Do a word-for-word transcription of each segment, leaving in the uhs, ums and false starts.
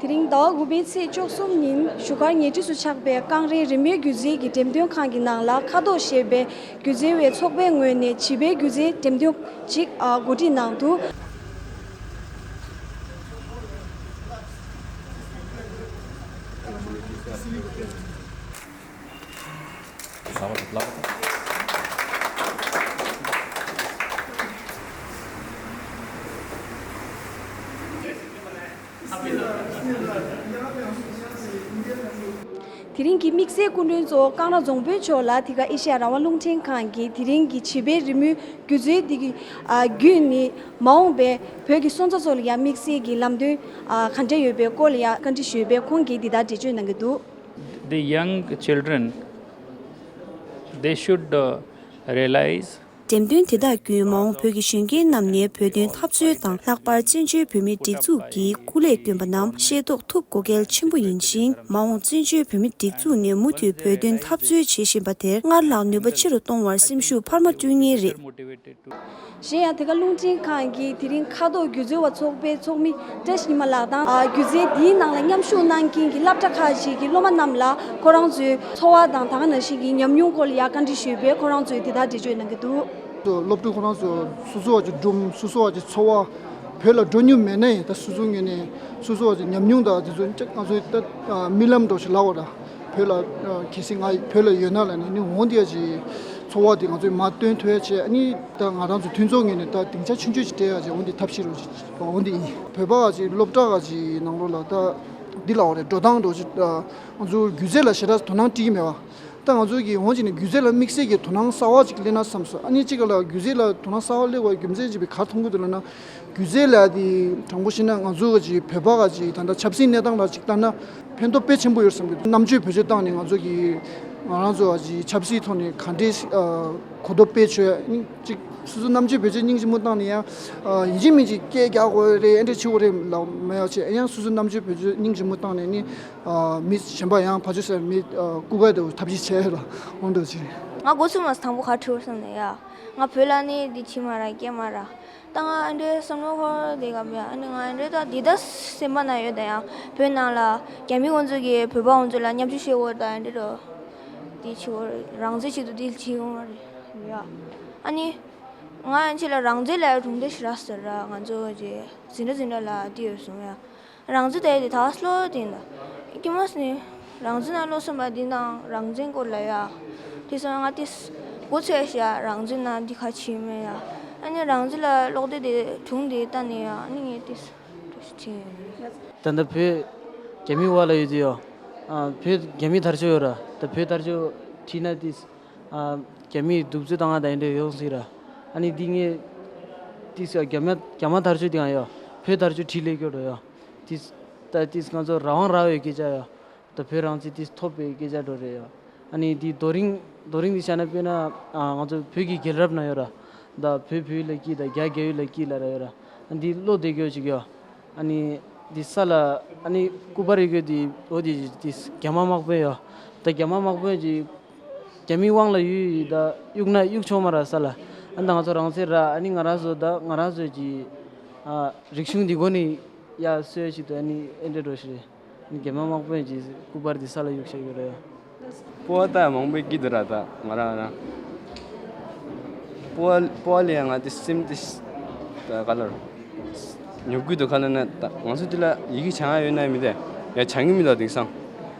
དེ་རིང་ཟླ་བ་དགུ་པའི་ཚེས་བཅུ་གསུམ་ཉིན་བཞུགས་སྒར་ཉེ་འཁྲིས་སུ་ཆགས་པའི་རྐང་རེད་རི་མོའི་སྒྱུ་རྩལ་གྱི་འགྲེམས་སྟོན་ཁང་གི་ནང་ལ་ཁ་དོག་ཞེས་པའི་སྒྱུ་རྩལ་བའི་ཚོགས་པའི་ངོས་ནས་བྱིས་པའི་སྒྱུ་རྩལ་འགྲེམས་སྟོན་ཅིག་གོ་སྒྲིག་གནང་འདུག། དེ་རིང་གི་དམིགས་བསལ་སྐུ་མགྲོན་གཙོ་བོ་ཀང་ར་རྫོང་དཔོན་མཆོག་ལ་དེ་ག་ཨེ་ཤེ་ཡ་རང་དབང་རླུང་འཕྲིན་ཁང་གིས་དེ་རིང་གི་བྱིས་པའི་རི་མོའི་སྒྱུ་རྩལ་འདི་གི་བརྒྱུད་ནས་མ་འོངས་པའི་བོད་ཀྱི་སོན་རྩ་ཚོ་ལ་ཡང་དམིགས་བསལ་གྱི་ལམ་སྟོན་ག་འདྲ་ཡོད་པའི་སྐོར་ལ་ཡང་བཀའ་འདྲི་ཞུས་པས། ཁོང་གིས་འདི་ལྟར་འགྲེལ་བརྗོད་གནང་གི་འདུག། The young children, they should uh, realize འགྲེམས་སྟོན་དེ་དག་བརྒྱུད་མ་འོངས་བོད་ཀྱི་གཞོན་སྐྱེས་རྣམས་ནས་བོད་དོན་འཐབ་རྩོད་དང་། ལྷག་པར་བཙན་བྱོལ་བོད་མིའི་སྒྲིག་འཛུགས་ཀྱིས་སྐུ་ལས་བསྐྱོན་པ་རྣམས་ཤེས་རྟོགས་ཐུབ་དགོས་གལ་ཆེན་པོ་ཡིན་ཞིང་། མ་འོངས་བཙན་བྱོལ་བོད་མིའི་སྒྲིག་འཛུགས་ནས་མུ་མཐུད་བོད་དོན་འཐབ་རྩོད་བྱེད་བཞིན་པ་དེར་སྔར་ལྷག་ནུས་པ་ཆེ་རུ་གཏོང་བར་སེམས་ཤུགས་འཕར་མ་བསྐྲུན་ངེས་རེད། གཞན་ཡང་དེ་ག་རླུང་འཕྲིན་ཁང་གིས་དེ་རིང་ཁ་དོག་སྒྱུ་རྩལ་བ་ཚོགས་པའི་ཚོགས་མི་བཀྲ་ཤིས་ཉི་མ་ལགས་དང་། ཨ། སྒྱུ་རྩལ་འདིའི་ནང་ལ་མཉམ་ཞུགས་གནང་མཁན་གྱི་སློབ་གྲྭ་ཁག་ཅིག་གི་སློབ་མ་རྣམས་ལ་ཁོ་རང་ཚོའི་འཚོ་བ་དང་། ད་ག་ནང་བཞིན་གྱི་ཉམས་མྱོང་སྐོར་ལ་ཡང་བཀའ་འདྲི་ཞུས་པས། ཁོ་རང་ཚོས་འདི་ལྟར་འགྲེལ་བརྗོད་གནང་གི་འདུག། སློབ་ཕྲུག་ཁོ་རང་ཚོ་སོ་སོ་བ་གི་སྒྲུང་། སོ་སོ་བ་གི་འཚོ་བ། བོད་ལ་འགྲོ་མྱོང་མེད་ན་ཡང་ད་སོ་སོ་ངོས་ནས་སོ་སོ་བ་གི་ཉམས་མྱོང་དང་དེ་ཚོ་ཅིག་ང་ཚོའི་ད་རྨི་ལམ་འདྲ་ཞིག་ལབ་དགོས་ར། བོད་ལ་གལ་སྲིད་ང་བོད་ལ་ཡོད་ན་ལབ་ནས་ནི་འོ་འདི་ཡ་ཅིག་འཚོ་བ་དེ་ང་ཚོས་མར་སྟོན་ཐུབ་ཡ་བྱས། ཨ་ནི་ད་ང་རང་ཚོ་མཐུན་ཚོགས་ངོས་ནས་ད་སྡིངས་ཆ་ཆུང་ཆུང་ཞིག་སྤྲད་ཡ་བྱས། འོ་འདི་ཐབས་ཤེས་རོགས་ཅིག་འོ་འདི་ཡིན། བོད་པ་ག་ཅིག་སློབ་གྲྭ་ག་ཅིག་ནང་ལོགས་ལ་ད་འདི་ལབ་དགོས་རེད། འགྲོ་སྟངས་འདྲ་ཅིག་ང་ཚོ་སྒྱུ་རྩལ་ལ་ཞེ་དྲག་དོ་སྣང་སྤྲད་ཀྱི་མེད་པ། ད་ང་ཚོ་གིས་འོང་བྱས་ནས་སྒྱུ་རྩལ་ལ་དམིགས་བསལ་གྱི་དོ་སྣང་གསར་བ་ཅིག་སླེབས་ན་བསམ་སོང་། ཨ་ནི་གཅིག་ག་ལ་སྒྱུ་རྩལ་ལ་དོ་སྣང་གསར་བ་སླེབས་པའི་རྒྱུ་མཚན་ཅིག་བས་ག་རེ་མཐོང་གི་འདུག་ལབ་ན། སྒྱུ་རྩལ་ལ་དེ་དྲང་པོ་བཤད་ན་ང་ཚོ་ག་ཅིག་བོད་པ་ག་ཅིག་ད་ལྟ་ཆབ་སྲིད་གནས་སྟངས་ལ་ཅིག་ལྟ་ན་ཕན་ཐོགས་དཔེ་ཆེན་པོ་ཡོད་བསམ་གྱི་འདུག། རྣམ་དཔྱོད་བེད་སྤྱོད་བཏང་ནས་ང་ཚོ་གིས་ང་རང་ཚོ་ག་ཅིག་ཆབ་སྲིད་ཐོག་ནས་ག་འདྲས་ཨ་གོ་རྟོགས་སྤེལ་ཆོག་ཡ། ཨ་ནི་གཅིག་སོ་སོ་རྣམ་དཔྱོད་བེད་སྤྱོད་སྙིང་རྗེ་མོ་བཏང་ནས་ཡང་ཡིན་གཅིག་མིན་གཅིག་སྐད་རྒྱག་དགོས་རེད། ཨེ་འདྲས་བྱེད་དགོས་རེད་ལབ་མེད་ཡ་བྱས། ཡང་སོ་སོ་རྣམ་དཔྱོད་བེད་སྤྱོད་སྙིང་རྗེ་མོ་བཏང་ནས་ནི། ཨ། མི་གཞན་པ་ཡང་ཕར་ཕྱོགས་ཟེར་མི། ཨ། སྐུ་པར་དེ་ཐབས་ཤེས་བྱས་ལ་འོང་འགྲོ་ཅིག། ང་འགོ་ཚུགས་མ་དང་པོ་ག་རེ་འཁྲུལ་སོང་ན་ཡ། ང་བོད་ལ་ནི་འདི་བྱེད་མ་ར་སྐྱེ་མ་ར། ད་ང་ཨ་འདྲའི་བསམ་བློ་འཁོར་དེ་ག་མེད། ཨ་ནི་ང་ཨ་འདྲའི་ད་འདི་ད་སེམས་པ་ན་ཡོད་ད། ཡང་བོད་ནང་ལ་རྒྱ་མི་ཁོང་ཚོ་གིས་བོད་པ་ཁོང་ཚོ་ལ་མཉམ་ཞུགས་བྱེད་འོ་ད་ཨ་འདྲའི་འགྲོ། འདི་བྱེད་འོ་རང་བཙན་ཆེད་དུ་འདི་བྱེད་འོ་རེད་ཡ། ཨ་ནི་ང་ཨ་ཆེ་ལ་རང་བཙན་ལ་གྲུང་འདྲ་ཞིག་རག་ཟེར་ར། ང་ཚོ་གི་འཛིན་གྲྭ་འཛིན་གྲྭ་ལ་འདི་ཡོད་སོང་ཡ། རང་བཙན་དེ་དེ་ད་སློབ་དེ་ཡིན་ད། ཀྱེ་མ་སི་ནི། རང་བཙན་ན་སློབ་སོང་བ་འདི་དང་རང་བཙན་སྐོར་ལ་ཡ། དེ་སོང་ང་དེ་འགོ་ཚུགས་ཤག། རང་བཙན་ན་འདི་ཁ་ཕྱེ་མེད་ཡ། ཨ་ནི་རང་བཙན་ལ་ཀློག་དེབ་དེ་དྲུང་དེ་ལྟ་ནས་ཡ། ཨ་ནི་ངས་དེ་ཕྱིན་ཡོད། ད་ལྟ་བོད་རྒྱ་མི་བར་ལ་ཡོད་དུས་ཡ། ཨ། བོད་རྒྱ་མི་དར་ལྕོག་ཡོད་ར། ད་བོད་དར་ལྕོག་ཁྲིད་ན་དེ། ཨ། རྒྱ་མིས་གདུག་རྩུབ་བཏང་ང་དང་འདྲ་ཡོང་སྲིད་ར། ཨ་ནི་འདི་ངས་དེ་རྒྱ་མ་རྒྱ་མ་དར་ལྕོག་དེ་ཡང་ཡ། བོད་དར་ལྕོག་ཁྲིད་ལས་སྐྱོ་འགྲོ་ཡ། དེ་ད་དེ་ང་ཚོ་རང་དབང་རག་པའི་སྐད་ཆ་ཡ། ད་བོད་རང་བཙན་དེ་ཐོབ་པའི་སྐད་ཆ་འགྲོ་རེད་ཡ། ཨ་ནི་འདི་རྡོ་རིང་རྡོ་རིང་འདི་བཤད་ན། དཔེར་ན་ང་ཚོ་བོད་ཀྱི་རྒྱལ་རབས་ན་ཡོད་ར། ད་བོད་བོད་ལ་སྐྱིད་ད་རྒྱ་རྒྱ་ཡུལ་ལ་སྐྱིད་ལ་ར་ཡོད་ར། ཨ་འདི་བློ་བདེ་སྐྱོ་ཅིག་ཡ། ཨ་ནི་འདི་ས་ལ་ཨ་ནི་སྐུ་པར་ཡོད་གི་འདི་འོ་འདི་འདི་རྒྱ་དམག་དམག་དཔོན་ཡ། ད་རྒྱ་དམག་དམག་དཔོན་གྱི་རྒྱ་མིའི་དབང་ལ་ཡོད་ཡོད་ད་གཡུག་ན་གཡུག་ཆོག་མ་ར་ས་ལ། ཨ་ད་ང་ཚོ་རང་བཙན་ར། ཨ་ནི་ང་རང་ཚོ་ད་ང་རང་ཚོ་གྱི་ཨ་རིག་གཞུང་འདི་སྒོ་ནས་ཡ་སོས་ཤིག་ད། ཨ་ནི་ཨེ་འདྲ་འགྲོ་ཞིག་རེད། རྒྱ་དམག་དམག་དཔོན་གྱི་སྐུ་པར་འདི་ས་ལ་གཡུགས་བཞག་ཡོད་རེད། སྤོ་བོ་ད་མང་པོ་སྐྱིད་འདུག་ར། ད་ང་རང་རང་སྤོ་བོ་སྤོ་བོ་ལ་ཡང་ང་དེ་སེམས་དེ་ད་ག་ལ་ར་ཉོབ་གི་འདུག། ག་ལ་ན་ད་ང་ཚོ་དེ་ལ་ཡི་གེ་སྦྱང་ཡ་ཡོད་ན་མི་དེ་ཡ་སྦྱང་གི་མི་འདུག། དེང་སང་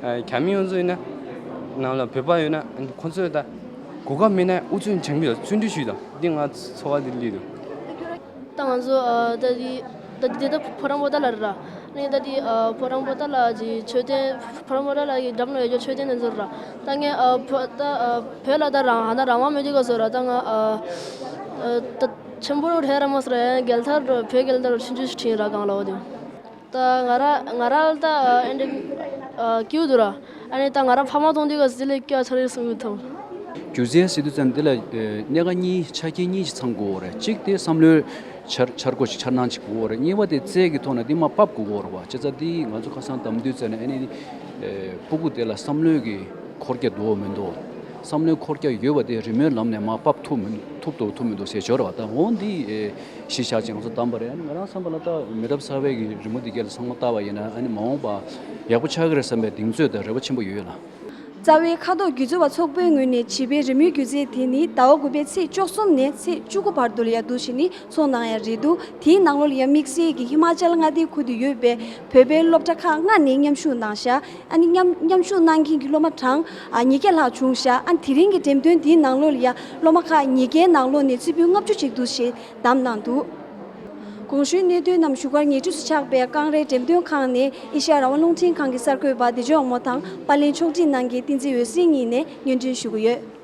རྒྱ་མི་ཡོང་ཚོ་ཡིན་ན་ནང་ལ་བོད་པ་ཡོད་ན་ཁོ་ཚོས་ད་གོ་སྐབས་མེད་ན་ཨུ་ཚུགས་སྦྱང་གི་འདུག། བརྩོན་འགྲུས་ཞུས་དང་འདི་ང་ཚོ་བ་དེ་ལི་འདུག། ད་ང་ཚོ་ཨ་ད་དེ་ད་དེ་ད་ཕོ་བྲང་པོ་ཏཱ་ལ་རེད་ར། ཨ་ནི་ད་དེ་ཨ་ཕོ་བྲང་པོ་ཏཱ་ལ་གི་མཆོད་རྟེན། ཕོ་བྲང་པོ་ཏཱ་ལ་གི་འགྲམ་ལ་ཡོད་རྒྱུ་མཆོད་རྟེན་དེ་ཚོ་རེད་ར། ད་ངས་ཨ་ཕོ་ད་ཨ་བོད་ལ་ད་རང་ཧ་ན་རང་དབང་མེད་དུས་སྐབས་སུ་ར། ད་ང་ཨ་ཨ་ད་ཆེན་པོ་རེད་ར་མ་སོ་ར། ཡང་རྒྱལ་དར་ར་བོད་རྒྱལ་དར་ཆུང་ཆུང་ཞིག་བྲིས་ར་སྒང་ལ། འོ་དེ་ད་ང་ར་ང་ར་ད་ཨ་འདྲ་ཨ་སྐྱིད་འདུག་ར། ཨ་ནི་ད་ང་ར་ཕ་མ་མཐོང་དུས་སྐབས་སུ་དེ་ལས་སྐྱོ་ཆ་རེ་གསུང་གི་ཐོང་། སྒྱུ་རྩལ་ཟེར་དུས་ཙམ་དེ་ལ་ཨ་གནད་འགག་གཉིས། ཆ་རྐྱེན་གཉིས་ཤིག་ཚང་དགོས་རེད། གཅིག་དེ་བསམ་བློའི་འཆར་འཆར་སྒོ་ཞིག་འཆར་སྣང་ཅིག་དགོས་རེད། གཉིས་པ་དེ་རྩལ་གྱི་ཐོག་ནས་དེ་མར་ཕབ་དགོས་རེད་བ། བྱས་ཙང་དེ་ང་ཚོ་ཁ་སང་གདམ་དུས་ཙམ་ནས་ཨ་ནི་ཨ་སྤུ་གུ་དེ་ལ་བསམ་བློའི་གི་འཁོར་རྒྱ་འདུག་མི་འདུག། བསམ་བློའི་འཁོར་རྒྱ་ཡོད་པ་དེ་རི་མོའི་ལམ་ནས་མར་ཕབ་ཐུབ་མི་ཐུབ་འདུག་ཐུབ་མི་འདུག་ཟེར་འབྱོར་བ་དང་འོ་འདི་གཞི་བཞག་ཅིག་ང་ཚོ་བདམས་པ་རེད། ཨ་ནི་ང་རང་བསམ་པ་ལ་ད་མི་རབས་གསར་པའི་གི་རི་མོ་འདི་གས་ལ་ཚང་མ་བལྟ་བ་ཡིན་ན། ཨ་ནི་མ་འོངས་པ་ཡག་པོ་ཆགས་ཀྱི་རེད་བསམ་པའི་གདེང་ཚོད་དང་རེ་བ་ཆེན་པོ་ཡོད་ལ། རྩ་བའི་ཁ་དོག་སྒྱུ་རྩལ་བ་ཚོགས་པའི་ངོས་ནས་བྱིས་པའི་རི་མོའི་སྒྱུ་རྩལ་དེ་ནི་ཟླ་བ་དགུ་པའི་ཚེས་བཅུ་གསུམ་ནས་ཚེས་བཅུ་དགུ་བར་དུ་ལ་ཡ་འདུག་བྱས་ནས་ཚོགས་གནང་ཡ་རེད་འདུག་དེའི་ནང་ལོགས་ལ་ཡ་དམིགས་བསལ་གྱི་ཧི་མ་ཅལ་མངའ་སྡེའི་ཁུལ་དུ་ཡོད་པའི་བོད་པའི་སློབ་གྲྭ་ཁག་ལྔ་ནས་མཉམ་ཞུགས་གནང་ཤག་ཨ་ནི་མཉམ་མཉམ་ཞུགས་གནང་མཁན་གྱི་སློབ་མ་གྲངས་ཨ་ཉིས་བརྒྱ་ལྷག་བྱུང་ཤག་ཨ་ནི་དེ་རིང་གི་འགྲེམས་སྟོན་འདིའི་ནང་ལོགས་ལ་ཡ་སློབ་མ་ཁག་ཉིས་བརྒྱའི་ནང་ལོགས་ནས་རྩེ་ཕུད་ལྔ་བཅུ་ཅིག་འདུག་ཞེས་བདམས་གནང་འདུག་གོང་ཞུས་གནད་དོན་རྣམས་བཞུགས་སྒར་ཉེ་འཁྲིས་སུ་ཆགས་པའི་ཀང་རའི་འགྲེམས་སྟོན་ཁང་ནས་ཨེ་ཤ་ཡ་རང་དབང་རླུང་འཕྲིན་ཁང་གི་གསར་འགོད་པ་བདེ་སྐྱིད་དབང་མོ་དང་པར་ལེན་ཕྱོགས་སྒྲིག་གནང་མཁན་བསྟན་འཛིན་འོད་ཟེར་གཉིས་ནས་སྙན་སྒྲོན་ཞུ་གི་ཡོད།